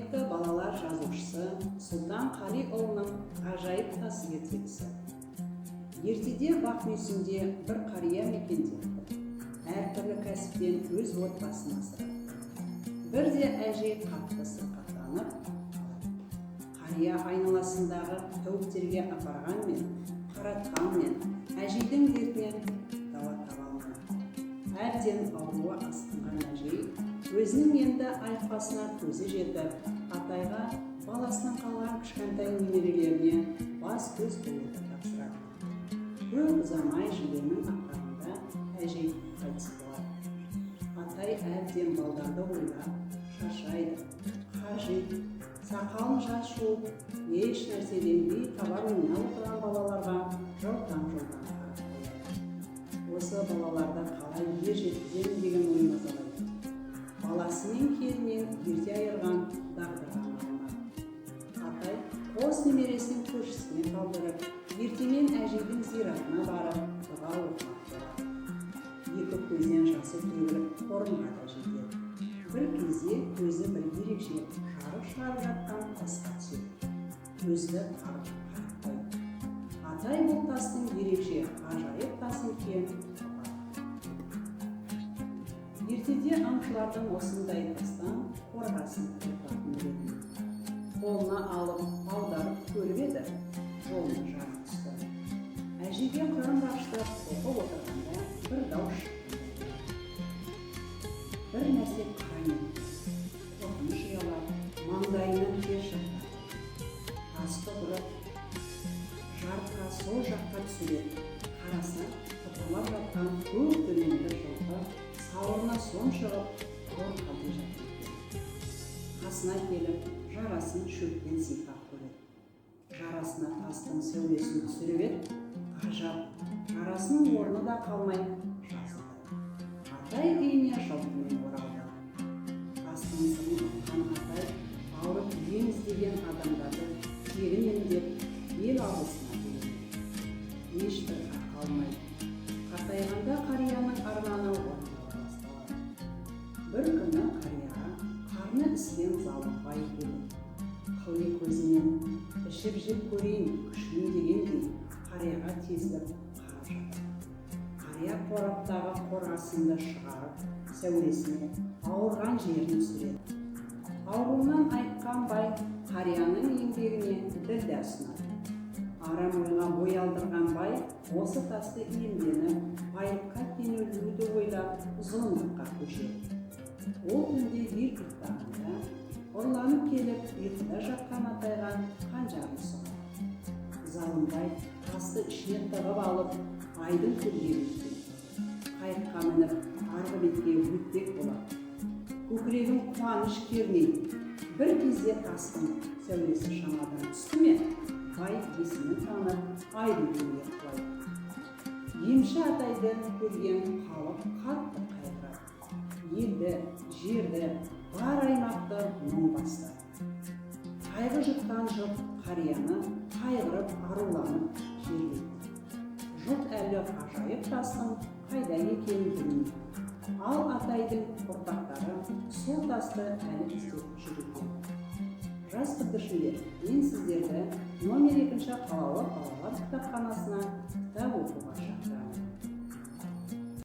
Құрметті балалар жазушысы Сұлтан Қалиұлының «Ғажайып тас» ертегісі. Ертеде Бақмүйсінде бір қария мекендепті. Әртүрлі кәсіппен өз отбасын асырапты. Бірде әжей қатты сырқаттанып қалады. Қария айналасындағы тәуіптерге апарғанмен, қаратқанмен, әжейдің дертінен дауа таба алмады. Әбден ауруы асқынған әжей өзінің енді айықпасына көзі жетіп, атайға баласынан қалған кішкентай немерелеріне бас көз болуды тапсырады. Көп ұзамай шілденің ақырында әжей қайтыс болады. Атай әбден балдарды ойлап шаршайды, қажиды. Сақалын жас жуып, еш нәрседен бейхабар ойнап отырған балаларға жаутаң жаутаң қарап қояды. Осы балаларды қалай ер жеткіземін деген ой мазалайды. Баласы мен келінен ерте айырған дағдыға налынады. Атай қос немересін көршісіне қалдырып, ертемен әжейдің зиратына барып, дұға оқымақ болады. Екі көзінен жасы төгіліп, қорымға да жетеді. Бір кезде көзі бір ерекше жарық шығарып жатқан тасқа түседі. Көзді қарып қарап қояды. Атай бұл тастың ерекше ғажайып тас екенін ұғады. Ертеде аңшылардың осындай тастан қорғасын қорытатынын білетін. Қолына алып, аударып көріп еді, жолына жарық түсті. Әжейге құран бағыштап оқып отырғанда бір дауыс шыққандай болады. Бір нәрсе қараң етті. Қорқыныш ұялап, маңдайынан тер шықты. Тасты бұрып, жарыққа сол жаққа түсіреді. Қараса, тыпырлап жатқан көк дөненді жылқы сауырына сом шығып, ауыр халде жатыр екен. Қасына келіп, жарасын шөппен сипап көреді. Жарасына тастың сәулесін түсіріп еді, ғажап, жарасының орны да қалмай жазылды. Атай үйіне жылқымен оралды. Тастың сырын ұққан атай ауырып ем іздеген адамдарды тегін емдеп, ел алғысына бөленеді. Ешбір ақы алмайды. Қартайғанда қарияның арманы орындала басталады. Бір күні қарияға қарны іскен Залымбай келеді. Қыли көзімен ішіп жеп көрейін күшін дегендей, қарияға тесіліп қарап жатады. Қария қораптағы қорғасынды шығарып, сәулесіне ауырған жерін түсіреді. Ауруынан айыққан бай қарияның еңбегіне ділдә ұсынады. Арам ойға бой алдырған бай осы тасты иемденіп, байлыққа кенелуді ойлап, зұлымдыққа көшеді. Ол түнде ел ұйықтағанда ұрланып келіп, ұйқыда жатқан атайға қанжарын сұғады. Залымбай тасты ішіне тығып алып, айдын көлге беттейді. Қайыққа мініп, арғы бетке өтпек болады. Көкірегін қуаныш кернейді. Бір кезде тастың сәулесі шамадан түсті ме, бай есінен танып, айдын көлге құлайды. Емші атайды көрген халық қатты қайғырады. Елді, жерді, бар аймақты мұң басты. Қайғы жұтқан жұрт қарияны қайғырып, аруланып жерлейді. Жұрт әлі ғажайып тастың қайда екенін білмейді. Ал атайдың ұрпақтары сол тасты әлі іздеп жүр екен. Жас бүлдіршіндер, мен сіздерді номер 2 қалаулы балалар